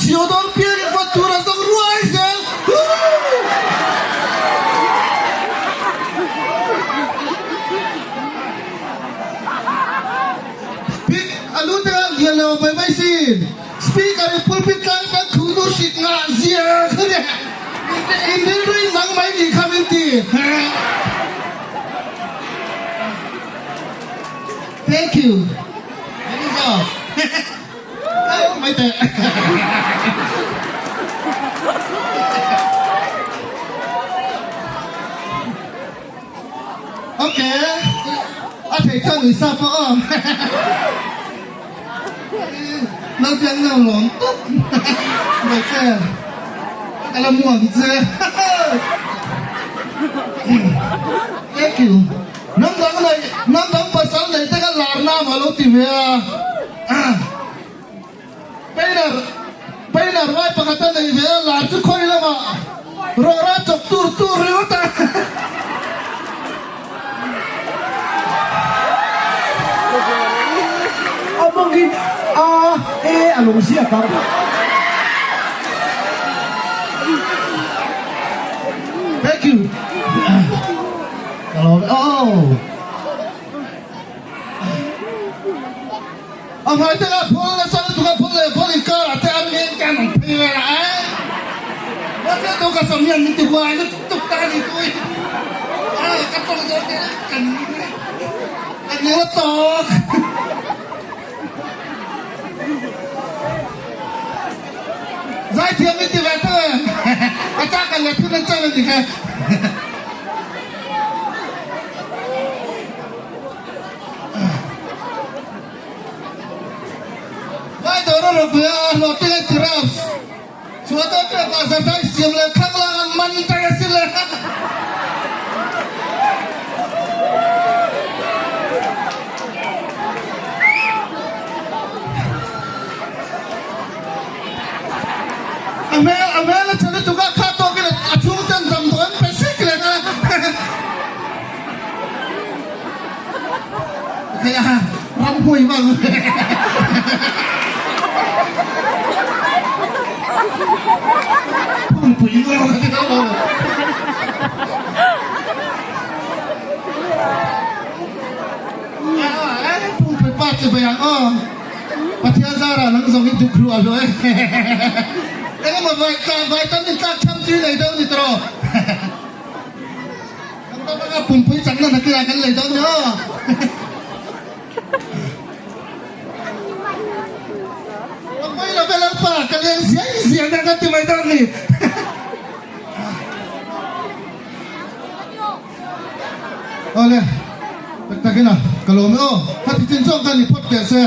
Chhio dawn piangin vote tur a zawng ruai zel. Pic a lu te a lian lo mai mai sin. Speaker in pulpit tlang kan thu nu hrik ngah zia kha nia. In rilru in nang mai nih kha min ti. Thank you. Ani zawk. Au mai teh. Ok, a thei chuan ui sa pawh aw. Naupang no lawm tawp mai che. Ka la mu ang che. Thank you. Hnam dang nei, hnam dang pasal nei te kha lar nam a lo ti ve a. Painter, painter vai pakhat a nei ve a, lar chu khawi lamah rawhra chawp tur tur ringawt a. A mawngin a e a lo ziak ang. Thank you. Ka lawm e. Oh. A hmai te kha phul nasa lutuk a, phul leh phul inkarah te an ngen kan ang phei vel a eh. Mahse tu ka sam hian min ti huai lutuk ta a ni tui. Ah ka tawng zawk hi kan kan nil a tawk. Zaithiam min ti ve tho em? A chak kan leh thun an chan a ni kha. Vai dawr a rawpui a, a hlawh teng a ti raps. Chhuah dawn tep ah Zardai siam leh thlang lang an man daih a si le. A hmel a hmel a tha lutuk a, kha tawkin a chhungten damdawi an pe sek reng a. Kaya ramhuai bang. Pumpui lo ka ti lo. Pumpui pa che bayang o. Pathian zara nang zong in duk hlu a hlu e. Engemaw vai ta vai tam in tlak cham chi nei deuh ni tro. Kan ram anga pumpui chakna nakinah kan lei dawn ni aw. Ka pawi lo ve Lalpa, ka leng ziai ziai na kan ti mai dawn ni. Awle, tak takin a, ka lawm e aw. Khati chin chuan ka ni phawt teh se.